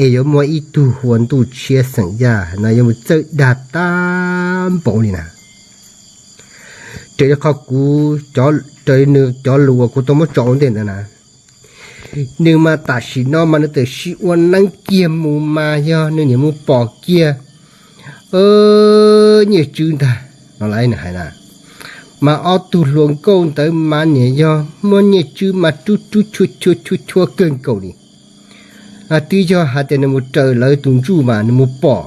es yuav muaj ib tug hu ua Ntuj Tshiab xeem Yaj no yuav mus txawj dag tag npaum li na. Raws li qhov kuv, raws li nws cov lus uas kuv tau muab tso ua ntej ntawd na, nws mas tam sim no mas nws tawm sim ua neeb kiag mus mas yog nws niam mus pom kiag Nyiaj Tswb ntag no lauj, nws hais na. Mas ob tug hluas nkauj ntawd mas niam yog muab Nyiaj Tswb mas rub rub chua chua chua chua kawg nkaus li. Twb yog hais tias nws mus raws lawv tus ntsuj mas nws mus pom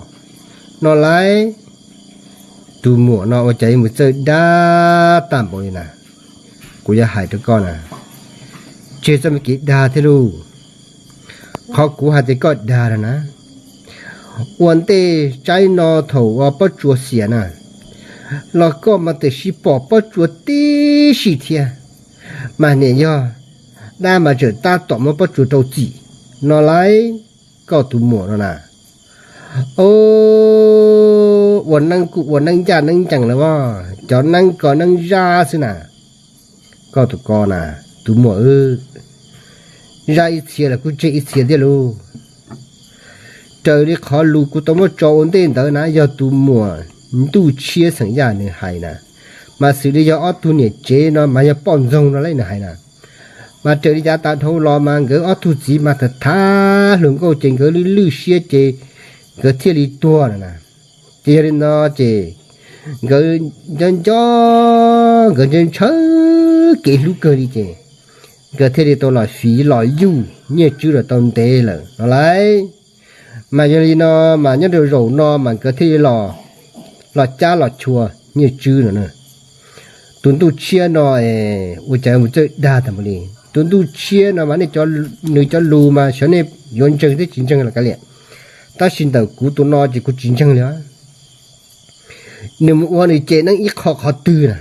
no lauj. Tus muam no ua cas yuav mus txawj dag tag npaum li na. Kuv yuav hais rau koj na, tseg txoj me kev dag thiab lauj. Qhov kuv hais tias koj dag lawm na, ua ntej tsaib no thaum uas pob tsuas xiam na, los koj mas tawm sim pom pob tsuas tib si thiab, mas niam yog dab mas tseem tab tom muab pob tsuas rau txim no lauj. Koj tus muam no na, o, ua neeb kuj ua neeb ncaj neeb ncees lawm as, cov neeb ko neeb zaj xwb na. Koj tus ko na, tus muam, zaj ib txhia los kuj tseg ib txhia thiab lauj. Raws li qhov lus kuv tau muab tso ua ntej ntawd na yog tus muam Ntuj Tshiab xeem Yaj nws hais na, mas xws li yog ob tug niam tsev no mas yog poj ntxoog no lauj nws hais na. Mas raws li yav tas dhau los mas nkawd ob tug txiv mas tham tham hluas nkauj ces nkawd lwj lwj siab ces nkawd thiaj li tuag lawm na. Ces yog li no ces nkawd nco nco, nkawd ntshaw ntshaw kev hlub kawg li ces nkawd thiaj li tau los fiv los yuj Nyiaj Tswb los tau ntev lawm no lauj. Mas yog li no mas nyob rau zaum no mas nkawd thiaj li los cab los chua Nyiaj Tswb no. Tus Ntuj Tshiab no ua cas mus txawj dag tag npaum li. Tus Ntuj Tshiab no mas nej, nws cov lus mas xyov nej yuav ntseeg thiab tsis ntseeg los kav liam, tab sis ntawm kuv tus no ces kuv tsis ntseeg li. Nws mus ua nws cem neeb ib qho qhov twg na,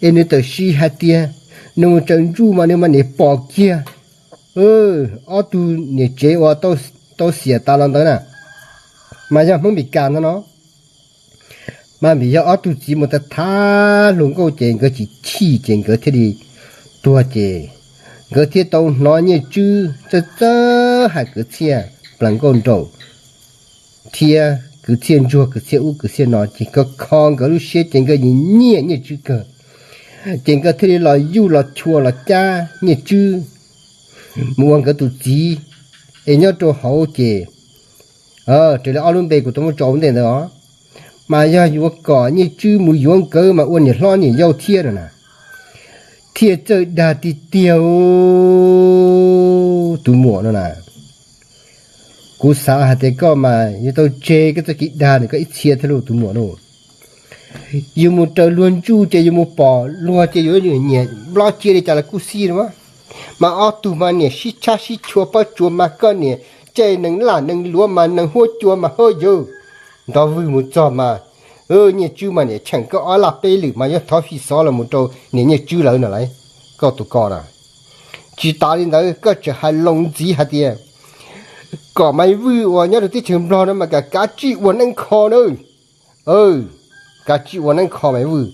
es nws tawm sim hais tias nws mus raws ntsuj mas nws mas niam pom kiag ob tug niam tsev uas tau xiam tas los ntawd na, mas yog Hmoob Mes Kas ntag no. Mas vim yog ob tug txiv mus tham tham hluas nkauj ces nkawd chim chim ces nkawd thiaj li tuag ces nkawd thiaj tau hnov Nyiaj Tswb txawj txawj hais kwv txhiaj plaws nkauj nraug thiab kwv txhiaj ntsuag kwv txhiaj ub kwv txhiaj no ces kho kho nkawd lub siab ces nkawd nyiam nyiam Nyiaj Tswb kawg. Ces nkawd thiaj li los yuj los chua los cab Nyiaj Tswb mus ua nkawd tus txiv. Es nyob rau hauv ces raws li ob lub npe kuv tau muab tso ua ntej ntawd os, mas yog yuav kom Nyiaj Tswb mus yuav nkawd mas ua niam hlob niam yau thiab no na, thiaj txawj dag tiag tiag tus muam no na. Kuv xav hais tias koj mas yuav tau tseg koj txoj kev dag ntawm koj ib txhia thiab lauj tus muam lauj. Yus mus raws luag ntsuj ces yus mus pom luag ces yus nyiam nplob cia li cas los kuj xij no. Mas ob tug mas niam sib tshab sib chua pob tsuas mas koj niam caij nees laj nees luav mas nees huab cua mas hawb yawg nrov vwg mus txog mas Nyiaj Tswb mas niam cheem koj ob laj peb lwm mas yuav thov fi xov los mus rau niam Nyiaj Tswb lawv no lauj. Koj tus ko na, tsis tas li ntawd koj tseem hais loo ntxiv hais tias kom Maiv Vwj uas nyob rau teb chaws Nplog no mas kav kav tsij ua neeb kho na. Kav tsij ua neeb kho Maiv Vwj,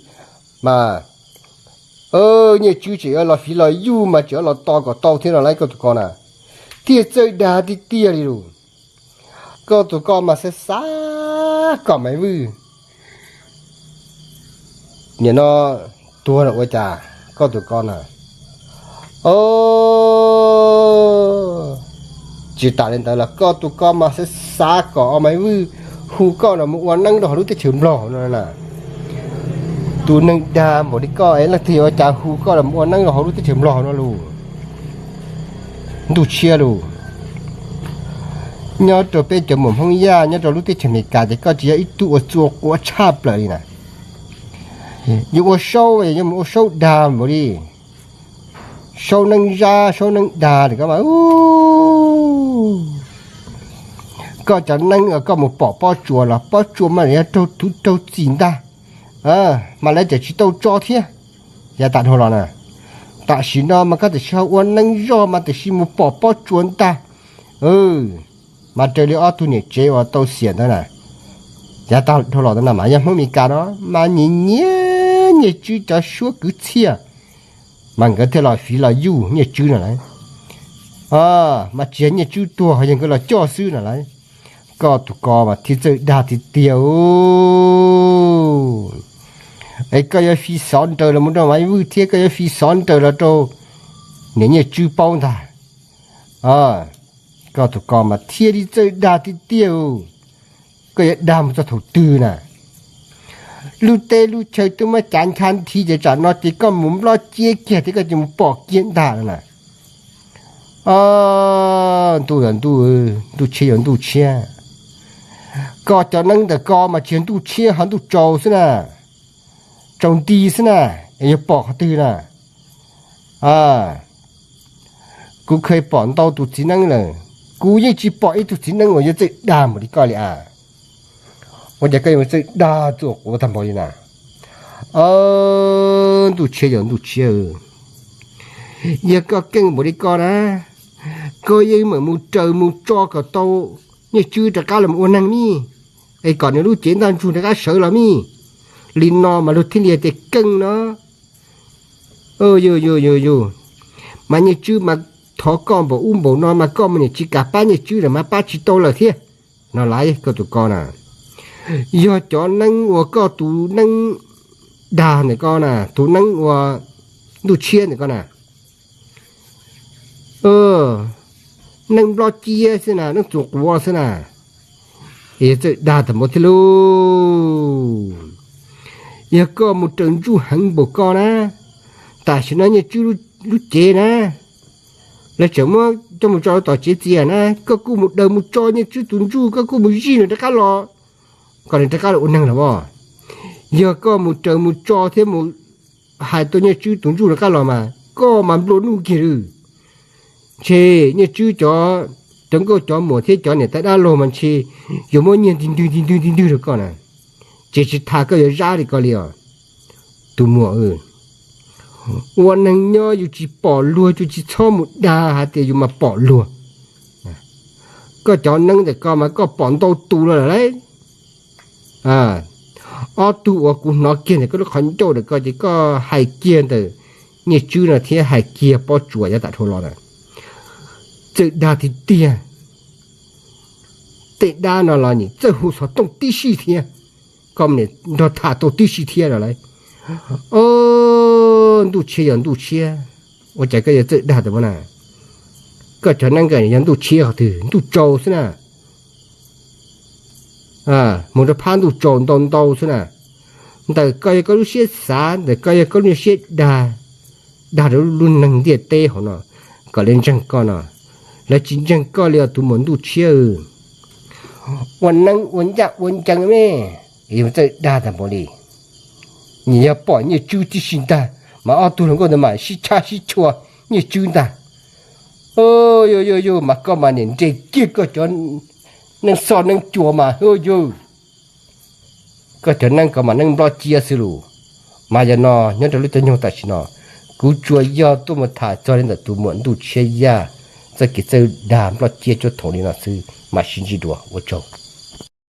mas Nyiaj Tswb tseem yuav los fiv los yuj mas tseem yuav los tos kom tau thiab no lauj koj tus ko na. Thiaj txawj dag tiag tiag li lauj. Koj tus ko mas xav xav kom Maiv Vwj nim no tuag lawm ua cas koj tus ko na. Tsis tas li ntawd los koj tus ko mas xav xav kom Maiv Vwj hu koj los mus ua neeb rau hauv lub teb chaws Nplog no na. Tus neeg dag npaum li koj es leej twg yuav ua cas hu koj los mus ua neeb rau hauv lub teb chaws Nplog no lauj. Ntuj Tshiab lauj, nyob rau peb cov muam Hmoob Yaj nyob rau lub teb chaws Amelikas ces koj tsis yog ib tug uas txua quav tshaj plaws li na. Yuav ua saub es yuav mus ua saub dag npaum li, saub neeb zab saub neeb dag li ko mas. Koj cov neeb uas koj mus pom pob tsuas los pob tsuas mas yog raug tuv raug txim ntag, mas lawv tseem tsis tau tso thiab. Yav tas dhau los na, tam sim no mas koj tam sim ho ua neeb zoj mas tam sim mus pom pob tsuas ntag. Mas raws li ob tug niam tsev uas tau xiam ntawd na, yav tas dhau los ntawd na mas yog Hmoob Amelikas no mas nyiam nyiam Nyiaj Tswb cov suab kwv txhiaj, mas nkawd thiaj los fiv los yuj Nyiaj Tswb no lauj. Mas tsis yog Nyiaj Tswb tuag, yog nkawd los coj xwb no lauj. Koj tus ko mas thiaj txawj dag tiag tiag. Es koj yuav fi xov nraws los mus rau Maiv Vwj thiab koj yuav fi xov nraws los rau niam Nyiaj Tswb paub ntag. Koj tus ko mas thiaj li txawj dag tiag tiag. Koj yuav dag mus txog thaum twg na? Lub teb lub chaw twb muab cav ncha nthi ces tsam no ces koj mus nplob ciab kiag thiab koj cia mus pom kiag ntag no na. Ntuj yog ntuj, ntuj tshiab yog ntuj tshiab. Koj cov neeb ntawm ko mas tsis yog ntuj tshiab ho ntuj tsaus xwb na, tsaus nti xwb na, es yuav pom qhov twg na? Kuv kheev pom ntau tus txiv neeb lawm, kuv yeej tsis pom ib tug txiv neeb uas yuav txawj dag npaum li koj li a. Ua cas koj yuav txawj dag txuas quav tag npaum li na? Ntuj tshiab yog ntuj tshiab, yog koj keej npaum li koj na, koj yeej meem mus raws mus tso kom tau Nyiaj Tswb rov qab los ua neeg mi, es kom nws lub cev ntaj ntsug rov qab sawv los mi. Li no mas luag thiaj li tias keej no. Yus yus yus yus, mas Nyiaj Tswb mas thov koj npaum ub npaum no mas koj mas niam tsis kam pab Nyiaj Tswb lawm mas pab tsis tau lawm thiab no lauj. Koj tus ko na, yog cov neeb uas koj tus neeb dag ntawm ko na, tus neeb uas ntuj tshiab ntawm ko na, neeb nplob ciab xwb na, neeb txuas quav xwb na, es yuav txawj dag tag npaum thiab lauj. Yog koj mus raws ntsuj heev npaum koj na, tam sim no Nyiaj Tswb lub cev na, lawv tseem muab coj mus tso rau tom tsev txias na, koj kuj mus daws mus tso Nyiaj Tswb tus ntsuj, koj kuj mus zij nws rov qab los, kom nws rov qab los ua neeg los as. Yog koj mus raws mus tso thiab mus hais tau Nyiaj Tswb tus ntsuj rov qab los mas koj mas nplua nuj kiag lawm. Ntshe Nyiaj Tswb cov, cov nkauj cov muam thiab cov niam tais dab laug mas ntshe yuav muab nyiag nti ntwg nti ntwg nti ntwg rau koj na. Ces tsis tas koj yuav zab li ko li os. Tus muam, ua neeg nyob yus tsis pom luag yus tsis txhob mus dag hais tias yus mas pom luag. Koj cov neeb ntawm ko mas koj pom ntau tus los lawm lauj. Ob tug uas kuv hnov kiag ntawm koj lub qhov ncauj ntawm ko ces koj hais kiag ntawm Nyiaj Tswb no thiab hais kiag Pob Tsuas yav tas dhau los na, txawj dag tiag tiag. Tej dab no los nim txawj hu xov tooj tib si thiab, koj nim nrog tham tau tib si thiab no lauj. Ntuj tshiab yog ntuj tshiab, ua cas koj yuav txawj dag tag npaum na? Koj cov neeb ko yog ntuj tshiab qhov twg? Ntuj tsaus xwb na. Mus rau phab ntuj tsaus ntau ntau xwb na. Ntawm ko yog koj lub siab xav, ntawm ko yog koj lub siab dag, dag rau lub neeg ntiaj teb hauv no kom lawv ntseeg koj no. Lawv tsis ntseeg koj li os tus muam ntuj tshiab. Ua neeb ua ncaj ua ncees me, yus txawj dag tag npaum li. Nyias yog pom Nyiaj Tswb tib si ntag mas ob tug hluas nkauj ntawd mas sib tshaj sib tshua Nyiaj Tswb ntag. Yus yus yus mas koj mas nim nres kiag koj cov neeb xoj neeb cua mas yus. Koj cov neeb ko mas neeb nplob ciab xwb lus. Mas yog no nyob rau lub caij nyoog tam sim no, kuv tsuas yog tuaj mus tham txog li ntawm tus muam ntuj tshiab yaj txoj kev txawj dag nplob ciab cuab thoom li no xwb, mam sib ntsib dua, ua tsaug.